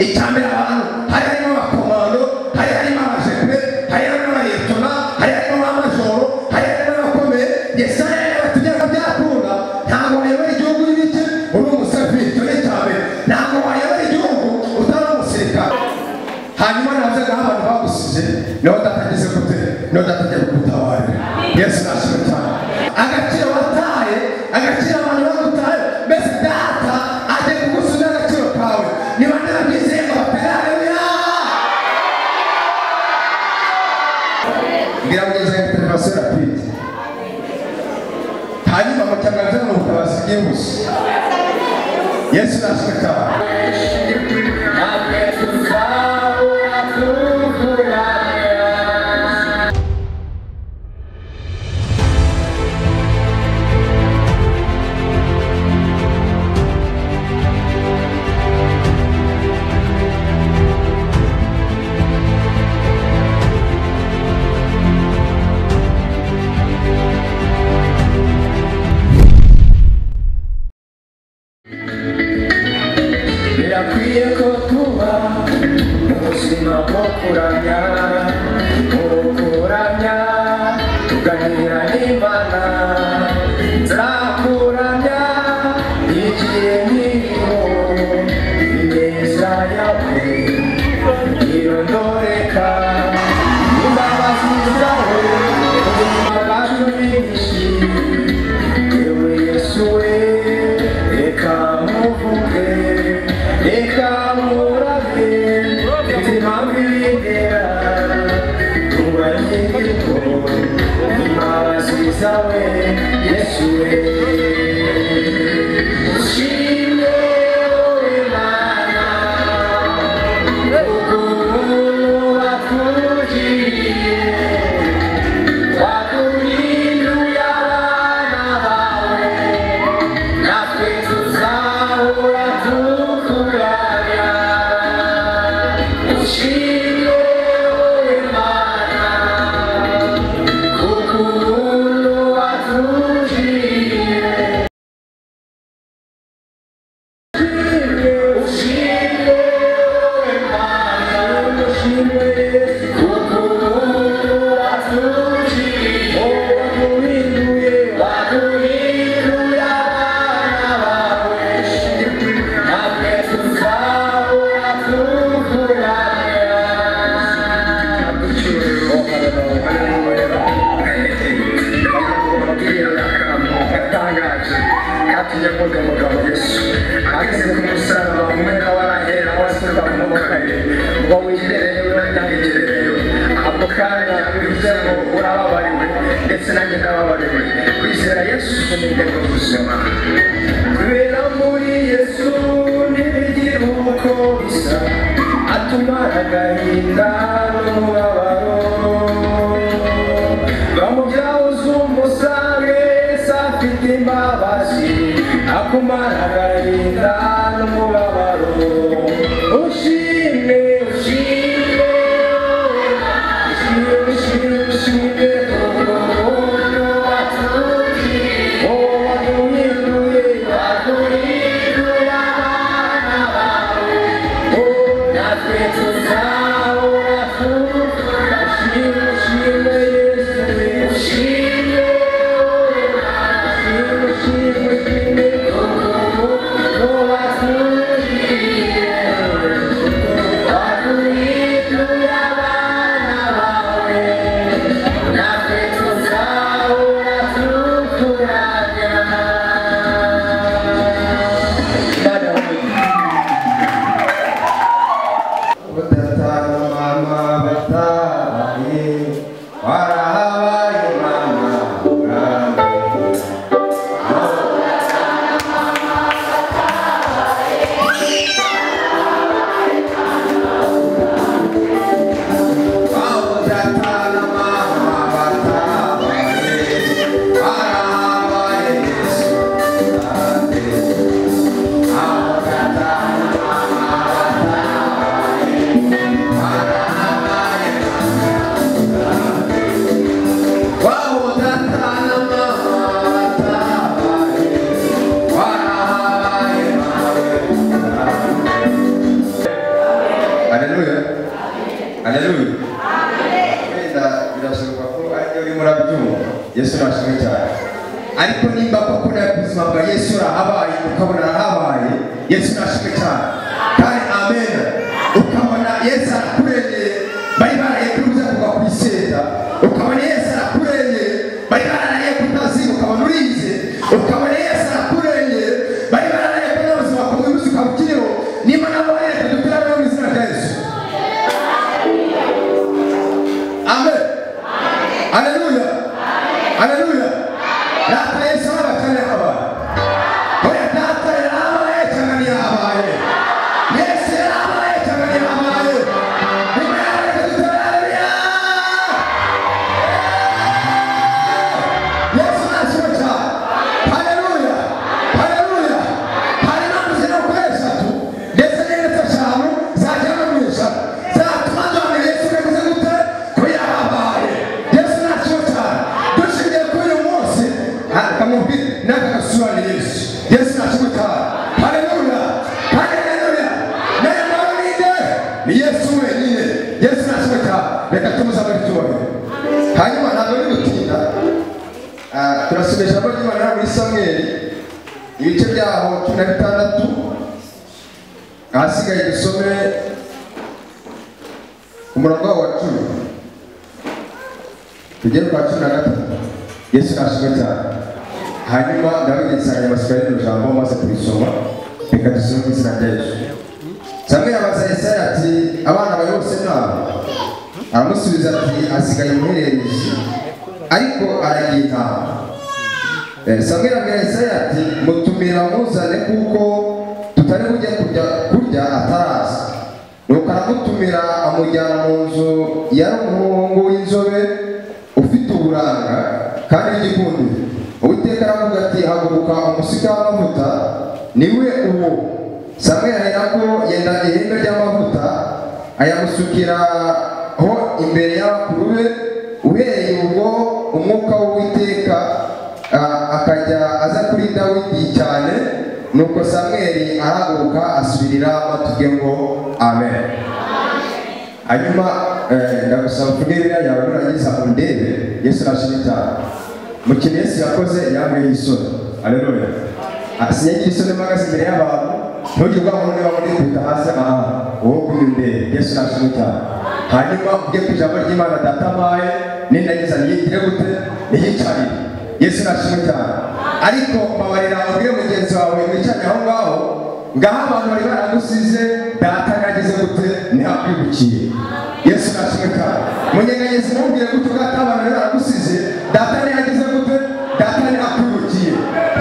Icyambere abantu hari harimo abakomando, hari harimo abajepe, hari harimo abayetona, hari harimo abamajoro, hari harimo abakomeye. Yesaya yabatugeraga byakunda, ntabwo wayobora igihugu n'iki uri umusivili. Icyo ni icyambere, ntabwo wayobora igihugu utari umusirikare. Hanyuma nazaga abantu bagusize, niho datageze gute, niho datagiye kugutabarira. Yesu nashimwe cyane. Agaciro wataye, agaciro abantu bagutaye, mbese data agiye kugusubiza agaciro kawe. Niba narabyizeye ngo batere haleluya. Ngira mugenzi wanjye intervention rapide. Hanyuma mu cyangaza mu butabazi bwihuse. Yesu nashimwe cyane. Birakwiye ko tuba mu buzima bwo kuramya, kuramya tuganira n'Imana. Nzakuramya igihe nkiriho, ineza yawe irondoreka, imbabazi zawe ubuzima bwacu nyinshi. Yewe Yesu we, reka muvuge, reka murage, mfite impamvu ibintera kuba nkiriho, imbabazi zawe Yesu we. Ushimwe wowe Mana, kubw'ubuntu watugiriye, waturinduye abana bawe, natwe tuzahora tukuramya. Ushimwe wowe Mana, kubw'ubuntu watugiriye. Ushimwe wowe Mana, ushimwe kubw'ubuntu watugiriye, waturinduye abana bawe, natwe tuzahora tukuramya. Gatangaje katumye mvuga mugabo Yesu ageze ku musaraba, umwenda warahera wasuka mu maboko ye, ngo wigereyo nanjye ngereyo. Ako kanya bivuze ngo urababariwe, ndetse nanjye ndababariwe. Kwizera Yesu ni intego y'ubuzima. Kubera muri Yesu ntibigira uko bisa, atumara agahinda n'umubabaro. Bamubyabuze umusange, Yesu afite imbabazi, akumara agahinda n'umubabaro. Ushime, ushime, ushime, ushime, ushime, ubuntu watugiriye, waduhinduye, waduhinduye abana bawe, natwe tuzahora tukuramya. Haleluya. Wenda birashoboka ko ari urimo urabyumva. Yesu nashimwe cyane. Ariko nimba koko nawe ubuzima bwa Yesu urahabaye, ukabona arahabaye, Yesu nashimwe cyane. Kandi amen. Ukabona Yesu arakurengeye, bari baraye kuruza kuva ku iseta. Ukabona Yesu arakurengeye, bari bararaye kutaziba, ukabona urize. Ukabona Yesu arakurengeye, bari bararaye kubona ubuzima ku munsi ukaba ukiriho. Niba nabo bareka dutera mu izina rya Yesu. Amen. Haleluya. Haleluya. Data Yesu arabacyane habaye. Oya data yarabaye cyangwa ntiyabaye. Yesu yarabaye cyangwa ntiyabaye. Niba yarareka dutera haleluya. Yesu nashimwe cyane. Haleluya. Haleluya. Hari impamvu zigera kuri eshatu ndetse n'indetse eshanu zagera no mu ijana zatuma duhamya Yesu yavuze gute ko yahabaye. Yesu nashimwe cyane. Dushingiye kuri uyu munsi akamubwira n'aka gasura ni Yesu. Yesu nashimwe cyane. Haleluya. Kandi haleluya. N'aya mahoro ni nde? Ni Yesu wenyine. Yesu nashimwe cyane. Reka tumuzamure icyubahiro. Hanyuma ntabwo ari gutinda. Turasoma ijambo ry'Imana muri Samweli ibice byaho 16, ahasigaye dusome umurongo wa 10 tugere kwa 13. Yesu nashimwe cyane. Hanyuma ndababwira insanganyamatsiko y'iryo jambo maze kurisoma, reka dusome mu izina rya Yesu. Samweli abaza Yesaya ati abana bawe bose ni aba? Aramusubiza ati hasigaye umuhererezi, ariko aragiye intama. Samweli abwira Yesaya ati mutumira muzane kuko tutari bujye kurya ataraza. Nuko aramutumira amujyana mu nzu yari umuhungu w'inzobe ufite uburanga kandi w'igikundiro. Uwiteka aravuga ati haguruka umusike w'amavuta niwe uwo. Samweli aherako yenda ihembe ry'amavuta ayamusukiraho imbere y'abakuru be. Uhereye ubwo umwuka w'Uwiteka akajya aza kuri Dawidi cyane. Nuko Samweli arahaguruka asubirira tuvuge ngo amen. Hanyuma ndagusaba uvuge Bibiliya yawe nurangiza undebe. Yesu nashimwe cyane. Mu kintu Yesu yakoze yambaye isoni. Haleluya. Sinyagira isoni mpagaze imbere y'abantu, ntugire ubwoba ngo niba muri kwita hasi, aha wowe ugumye undebe. Yesu nashimwe cyane. Hanyuma ujye ku ijambo ry'Imana data ampaye, nindagiza niyigire gute niyicarire. Yesu nashimwe cyane. Ariko mbabarira ubwire mugenzi wawe wicaranye aho ngaho, ngaho abantu bari baragusize, data yagize gute ntihakwibukiye. Yesu nashimwe cyane. Munyeganyezi mubwire gutyo data abantu bari baragusize, data ntiyagize gute, data ntihakwibukiye.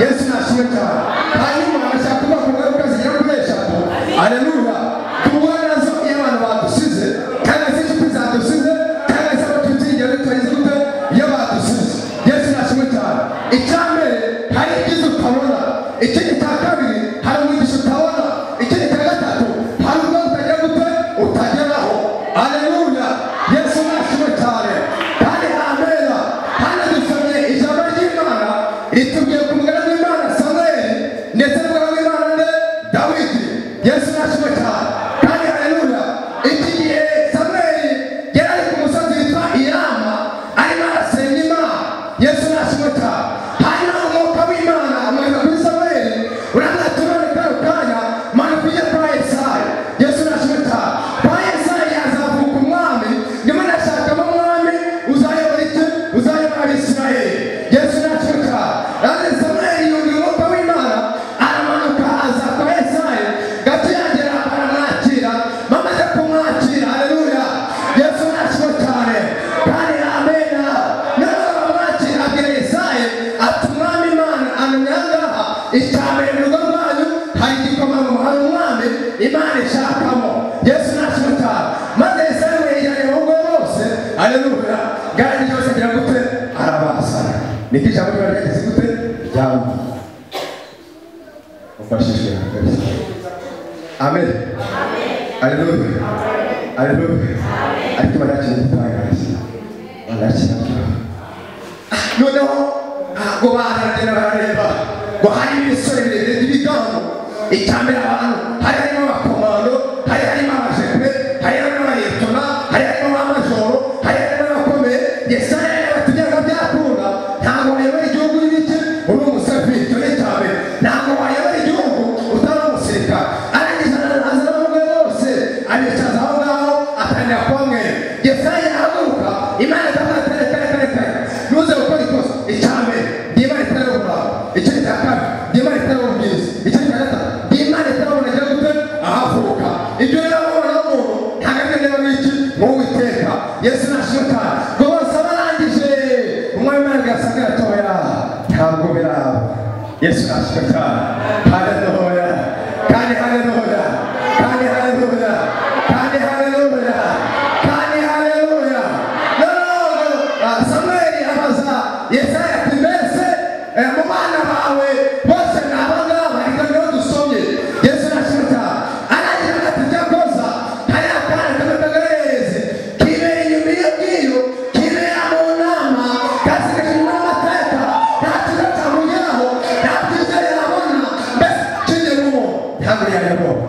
Yesu nashimwe cyane. Hanyuma arashaka kuvuga ku ngaruka zigera kuri eshatu. Haleluya. Duhura nazo iyo abantu badusize, cyangwa se inshuti zadusize, cyangwa se abo tutigeze tutagize gute iyo badusize. Yesu nashimwe cyane. Icya mbere hari ibyiza utabona. Ikindi cya kabiri hari umugisha utabona. Ikindi cya gatatu hari ubwo utagira gute utageraho. Haleluya. Yesu nashimwe cyane. Kandi amen. Hano dusomye ijambo ry'Imana ritubwiye ku mugaragu w'Imana Samweli ndetse n'umugaragu w'Imana nde Dawidi. Yesu nashimwe cyane. Kandi haleluya. Iki gihe Samweli yari ari ku musozi witwa Irama arimo arasenga Imana. Yesu nashimwe cyane. Hanyuma umwuka w'Imana amanuka kuri Samweli uravuga ati none kano kanya manuka ujye kwa Yesaya. Yesu nashimwe cyane. Kwa Yesaya hazavuka umwami, ndimo ndashakamo umwami uzayobora iki? Uzayobora Abisirayeli. Yesu nashimwe cyane. Maze Samweli yumva umwuka w'Imana aramanuka aza kwa Yesaya. Gato yagera aramwakira, bamaze kumwakira, haleluya. Yesu nashimwe cyane. Kandi amen. Noneho bamwakira abwira Yesaya ati umwami Imana antumye aha ngaha, icya mbere mu rugo rwanyu hari igikomangoma, hari umwami Imana ishakamo. Yesu nashimwe cyane. Maze Yesaya yegeranya abahungu be bose, haleluya. Garangije bose agira gute? Arabazana. Niko ijambo ry'Imana ryageze gute? Ryamubwiye. Ufashijwe kabisa. Amen. Haleluya. Haleluya. Ariko Imana yacu iradutangaza. Imana yacu iradutangaza. Noneho ntabwo baragenda barareba ngo hari ibisore birebire by'ibigango. Icya mbere abantu hari harimo abakomando, hari harimo abajepe, hari harimo abayetona, hari harimo Yesu nashimwe cyane. Ngo bose barangije umwami Imana agasanga atoya ntabwo biraba. Yesu nashimwe cyane. Haleluya. Kandi haleluya. Kandi haleluya. Kandi haleluya. Kandi haleluya. No, Samweli abaza Yesaya ati mbese mu bana bawe bose ni abangaba? Ibyo niho dusomye. Yesu nashimwe cyane. Arangira ati cyakoza hari akana kamwe k'agahererezi kibera inyuma iyo ngiyo, kibera mu nama, kasigaje inyuma y'amateka, nta cyiza cyamugeraho, nta byiza yabona, mbese kigeramo ntabwo yayabona.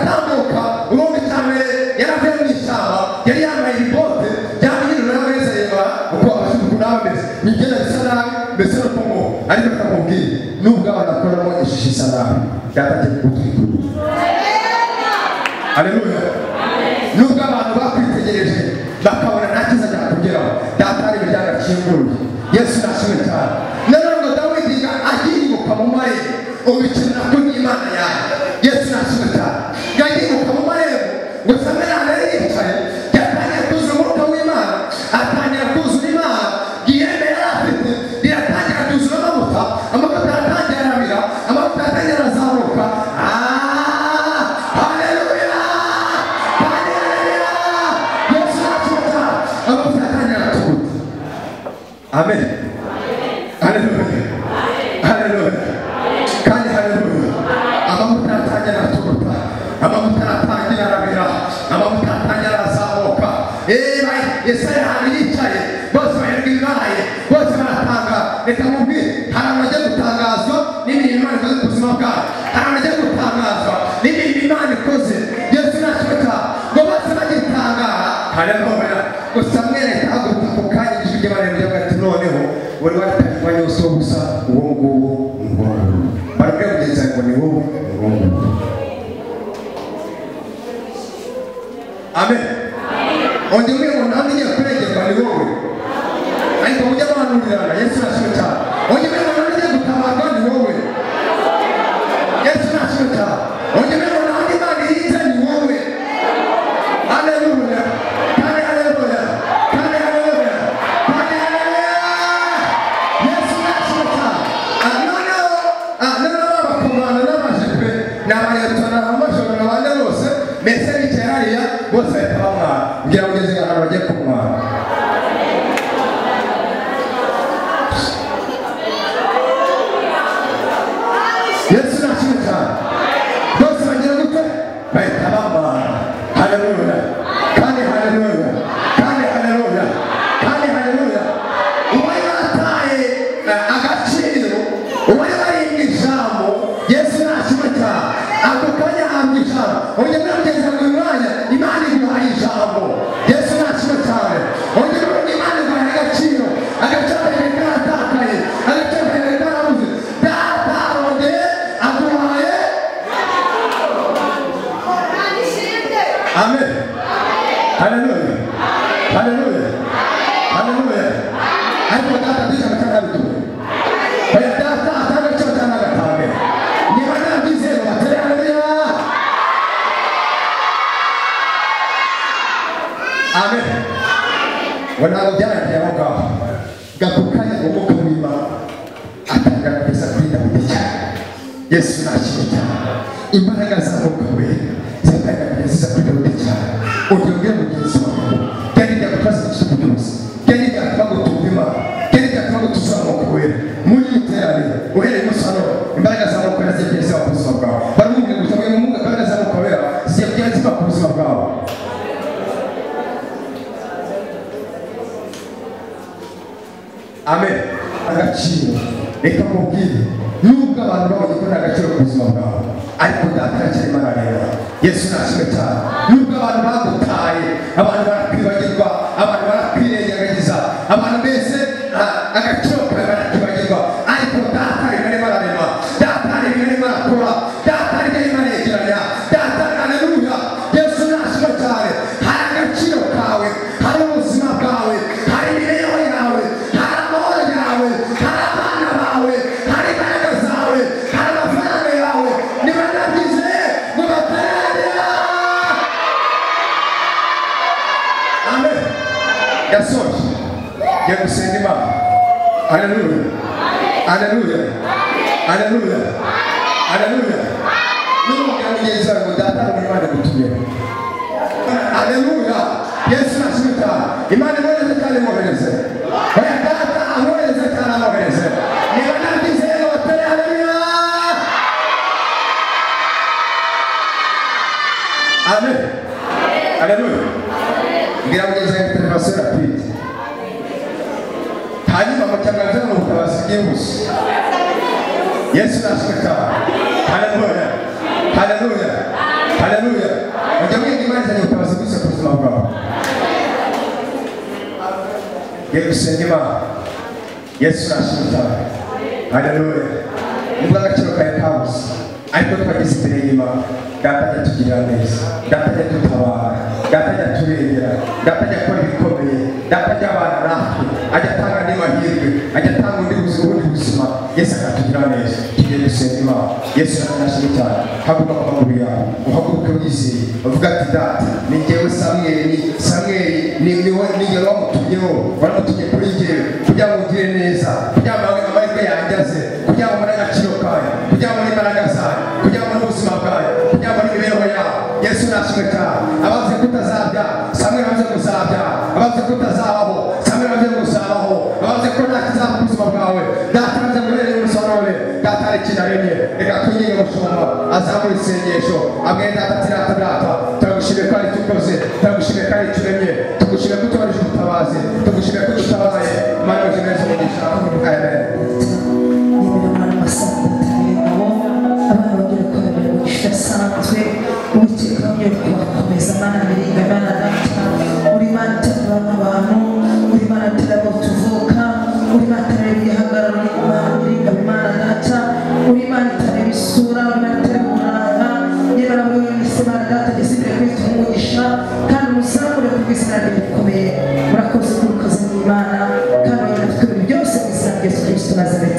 Atambuka urumva icya mbere yaravuye mu ishyamba, yari yambaye ibote, yambaye nawe wese reba uko abashinzwe nawe ameze, ni imyenda bisa nabi mbese no kumuha, ariko akamubwira nubwo abantu bakoramo ishusho isa nabi, yatangiye kugutwikurura. Haleluya. Nubwo abantu bakwitegereje bakabona nta cyiza cyakugeraho, data hari imiryango akinguye. Yesu nashimwe cyane. Noneho ngo Dawidi agihinguka mu marembo, ubikina ko n'Imana yawe. Yesu nashimwe cyane. Yagihinguka mu marembo, ngo Samweli ahantu yari yicaye, yatangiye kuzura umwuka w'Imana, atangira kuzura Imana, ihembe yari afite riratangira kuzura amavuta, amavuta aratangira arabira, amavuta aratangira arazamuka. Haleluya! Kandi haleluya! Yesu nashimwe cyane. Amavuta aratangira aratuguta. Amen. Haleluya. Haleluya. Kandi haleluya. Amavuta aratangira aratuguta. Amavuta aratangira arabira. Amavuta aratangira arazamuka. Yesaya ahantu yicaye, bose baherwa ibibaye, bose baratanga. Reka mubwire, hari abantu bajya gutangazwa n'imirimo Imana ikoze ku buzima bwabo. Hari abantu bajya gutangazwa n'imirimo Imana ikoze. Yesu nashimwe cyane. Ngo bose bagitangara. Haleluya. Ngo Samweli ahita ahaguruka ako kanya, ijwi ry'Imana rivuga ati noneho wari warataye umwanya wose wo gusa uwo nguwo ni uwo nguwo. Barabwira mugenzi wawe ngo ni wowe ni uwo nguwo. Amen. Undi umwe ngo nta ngiye kurengerwa ni wowe. Ariko mujye muhanurirana. Yesu nashimwe cyane. Undi umwe ngo nta ngiye gutabarwa ni wowe. Yesu nashimwe cyane. Undi umwe ngo nta Imana irinze ni wowe. Haleluya. Kandi haleluya. Kandi haleluya. Kandi haleluya. Yesu nashimwe cyane. Noneho noneho abakomando n'amajipe n'abayetona n'amajoro n'abandi bose mbese bicaye hariya bose bahita bamwara. Ngira ngo ugeze ahantu bagiye kumwara. Yesu nashimwe cyane. Bose bagira gute? Bahita bamwara. Haleluya. Kandi haleluya. Kandi haleluya. Kandi haleluya. Uwari warataye agaciro, uwari warinda ijambo, Yesu nashimwe cyane. Ako kanya ahabwa ijambo. Ongera ugeze mu mwanya, Imana iguhaye ijambo. Yesu nashimwe cyane. Ongera ubona Imana iguhaye agaciro. Agaciro kari karatakaye. Agaciro kari karabuze. Data arongeye aguhaye. Amen. Haleluya. Haleluya. Haleluya. Ariko data dushaka cyangwa biduhe. Oya data atanga icyo cyangwa agatange. Niba ntabyizeye batere haleluya. Amen. Ngo ntabwo byarangiye aho ngaho. Ako kanya umwuka w'Imana atangira kugeza kuri Dawidi cyane. Yesu nashimwe cyane. Imbaraga za Mwuka Wera zitangira kugeza ziza kuri Dawidi cyane. Ongera mugenzi wawe. Byari byagutwaza ibisuko byose. Byari byatuma gutumva Imana. Byari byatuma gutuza Mwuka Wera. Muri iri teraniro, uhereye umunsi wa none, imbaraga za Mwuka Wera zigiye ziba ku buzima bwawe. Baramubwira gusa ngo Mwuka, imbaraga za Mwuka Wera zigiye ziba ku buzima bwawe. Amen. Agaciro. Reka mubwire, nubwo abantu babonye ko nta gaciro ku buzima bwawe, ariko data aracyarimo arareba. Yesu nashimwe cyane. Nubwo abantu bagutaye, abantu barakwibagirwa, abantu barakwirengagiza, abantu mbese agaciro kawe barakibagirwa, ariko data arimo ararema, data arimo arakora, data arimo aregeranya, data haleluya. Yesu nashimwe cyane. Hari agaciro kawe, hari ubuzima bwawe, hari imibereho yawe, hari amahoro yawe, hari abana bawe, hari imbaraga zawe, hari amafaranga yawe. Niba ntabyizeye ngo batararira. Amen. Yasoje ngiye gusenga Imana. Haleluya, haleluya, haleluya, haleluya. N'umugabo mugenzi wawe ngo data hari Imana igutumyeho. Haleluya. Yesu nashimwe cyane. Imana imwohereze cyane imwohereze. Oya data amwohereze cyane amwohereze. Niba nabyizeye ngo batere haleluya. Amen. Haleluya. Ngira mugenzi wawe intervention rapide. Hanyuma mutangaza mu butabazi bwihuse. Yesu nashimwe cyane. Haleluya. Haleluya. Haleluya. Mujya mwiga Imana izanye ubutabazi bwihuse ku buzima bwawe. Ngiye gusenga Imana. Yesu nashimwe cyane. Haleluya. Nubwo agaciro kawe kabuze, ariko twageze imbere y'Imana. Data ajya atugirira neza, Data ajya adutabara, Data ajya aturengera, Data ajya akora ibikomeye, Data ajya abana natwe, ajya atanga andi mahirwe, ajya atanga undi buzima, ubundi buzima. Yesu akatugirira neza. Tugiye gusenga Imana. Yesu nashimwe cyane. Haguruka ku maguru yawe, uhaguruke wizeye, uvuga ati Data, ni njyewe Samweli, Samweli ni njyewe wamutumyeho, waramutumye kuri njyewe kugira ngo ugire neza, kugira ngo amahirwe yanjye aze, kugira ngo mbone agaciro kayo, kugira ngo mbone imbaraga zayo, kugira ngo mbone ubuzima bwayo, kugira ngo mbone imibereho yawe. Yesu nashimwe cyane. Abavuze ko utazabyara, Samweli abavuze ngo uzabyara. Abavuze ko utazabaho, Samweli abavuze ngo uzabaho. Abavuze ko nta kizaba ku buzima bwawe, Data abavuze ngo uhereye umusaruro, Data hari ikintu aremye. Reka twinginge umushumba azamure isengesho, abwire Data ati Data, Data, turagushimiye ko hari icyo ukoze, turagushimiye ko hari icyo uremye, tugushimiye ko utubarije ubutabazi, tugushimiye ko udutabaye. Imana ibahe neza umugisha. Amen. Abana bongere kwemera umugisha udasanzwe. Uwiteka wongere kubakomeza. Mana miringa, Mana data, uri Imana itabara abantu, uri Imana itareba aho tuvuka, uri Imana itareba igihagararo, uri Imana miringa, Imana data, uri Imana itareba isura, uri Imana itareba uburanga. Nyamara buri wese Mana data ageze imbere kuri tumugisha kandi muzamure ku bw'izina rye rikomeye. Murakoze kurukoze n'Imana kandi wongere kutwemera byose mu izina rya Yesu Kristo Nazareti.